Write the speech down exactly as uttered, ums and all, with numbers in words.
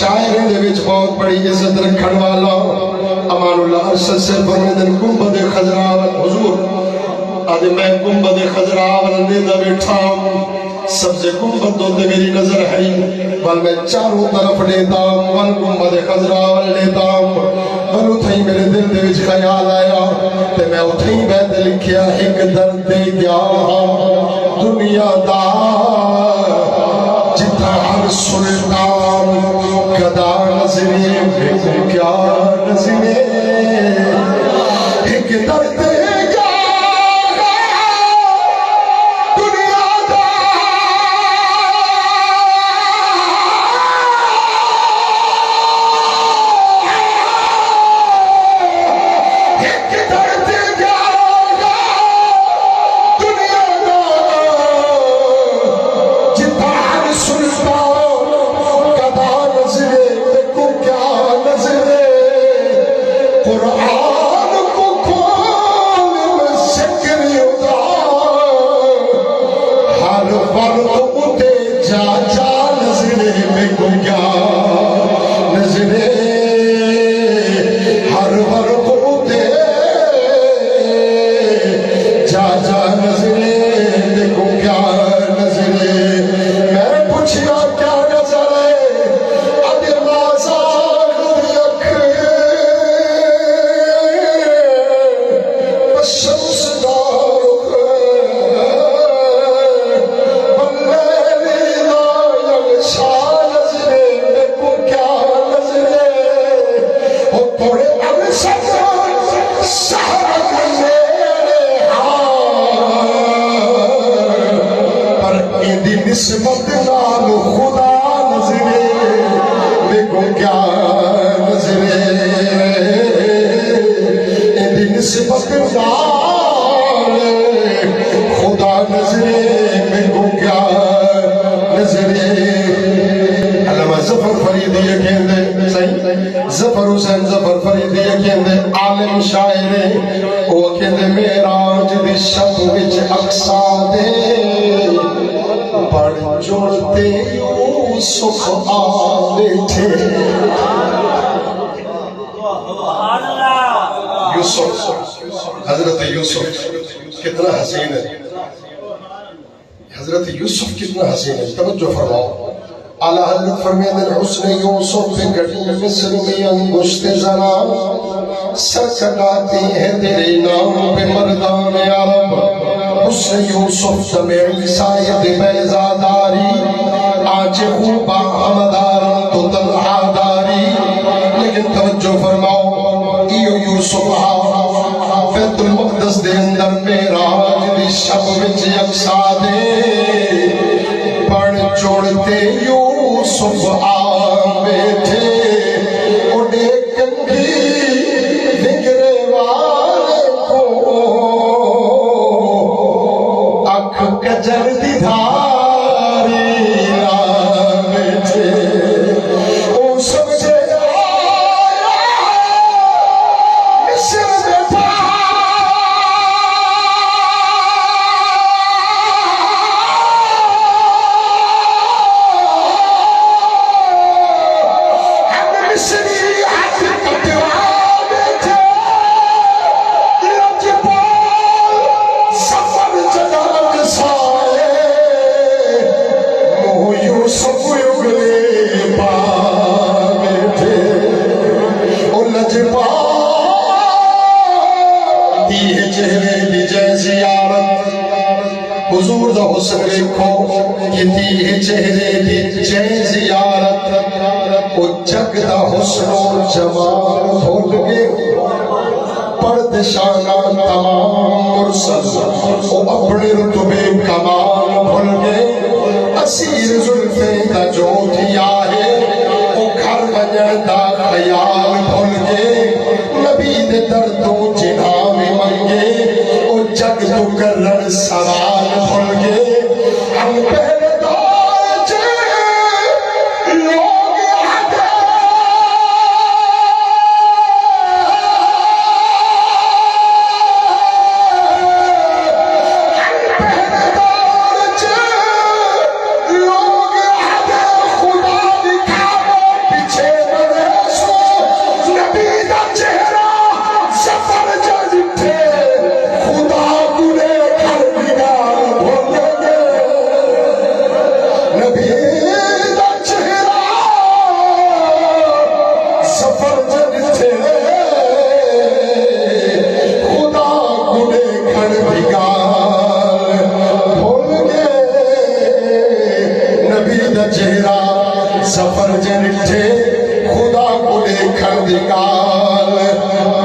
شاعری دے وچ بہت بڑی عزت رکھݨ والا امان اللہ ارشد صاحب فرمیندن، گنبد خضرا ول حضور، اڄ میں گنبد خضرا ول ݙیہدا ٻیٹھا ہم۔ سبز گنبد دے اتے میݙی نظر ہئی، ول میں چاروں طرف ݙیہدا ہم، ول گنبد خضرا ول ݙیہدا ہم، ول اتھائیں میݙے دل دے وچ خیال آیا تے میں اتھائیں ٻہہ تے لکھیا، ہک در تے ڳیا ہاں دنیا دا، جتھاں ہر سلطان گدا نظرے، میکوں کیا نظرے۔ ہک در تے ڳیا ہاں دنیا دا، ہک در تے ڳیا ہاں دنیا دا، جتھاں ہر سلطان گدا نظرے، میکوں کیا نظرے۔ قرآن کوں کھول میں ذکر ادا، ہر ورق اتے جا جا نظرے، میکوں کیا نظرے۔ ہر ورق اتے جا جا نظرے، میکوں کیا نظرے۔ میں پچھیا، کیا نظر ہے؟ اڄ ماں زاغ دی اکھ، بشمس دا رخ، بلیلی دا یغشا نظرے، میکوں کیا نظرے؟ او توڑے السد صحرا دے نیڑے ہاں، پر ایندی نسبت نال خدا نظرے، میکوں کیا نظرے؟ ایندی نسبت نال خدا نظرے، میکوں کیا نظرے؟ علامہ ظفر فریدی اکھیندے، سائیں ظفر حسین ظفر فریدی اکھیندے، عالم شاعر ہے۔ او اکھیندے، معراج دی شب وچ اقصیٰ دے بݨ چڑ تے یوسف آ ٻیٹھے۔ یوسف، حضرت یوسف کتنا حسین ہے۔ حضرت یوسف کتنا حسین ہے، توجہ فرماؤ۔ اعلیٰ حضرت فرمیندن، حسن یوسف پہ گھڑی مصر میں انگشت زناں، سر کٹاتی ہے تیرے نام پہ مردان عرب۔ حسن یوسف دم عیسیٰ دے بیضہ داری، آنچ خوباں ہمدارن تو تنہا داری۔ لیکن توجہ فرماؤ، ایہو یوسف ہا بیت المقدس دے اندر معراج دی شب وچ اقصیٰ دے بݨ چڑ تے یوسف آ ٻیٹھے۔ اوݙے کنگھی نگرے والے کوں اکھ کجل دی دھاری لا ٻیٹھے۔ او سمجھے آیا مصر دے پار۔ ہن مصری ہتھ کٹوا ٻیٹھے۔ لجپال سفر جݙاں اقصیٰ اے، منہ یوسف اڳلے پا ٻیٹھے۔ او لجپال، تیہے چہرے دی جئیں زیارت، حضور دا حسن ویکھو، کہ تیہے چہرے دی جئیں زیارت، او جگ دا حسن و جمال بھل ڳئے۔ پردشاناں تمام مرسل، او اپݨے رتبے کمال بھل ڳئے۔ اسیر زلفیں دا جو تھیا ہے، او گھر ونڄݨ دا خیال بھل ڳئے۔ نبی دے در توں جنہاں وی منگے، او جڳ توں کرݨ سوال بھل ڳئے۔ ہم پہلے دور چ لوگ آہدے، ہم پہلے دور چ لوگ آہدے، خدا دی کھاوݨ پچھے خدا کوں ݙیکھݨ دی ڳالھ۔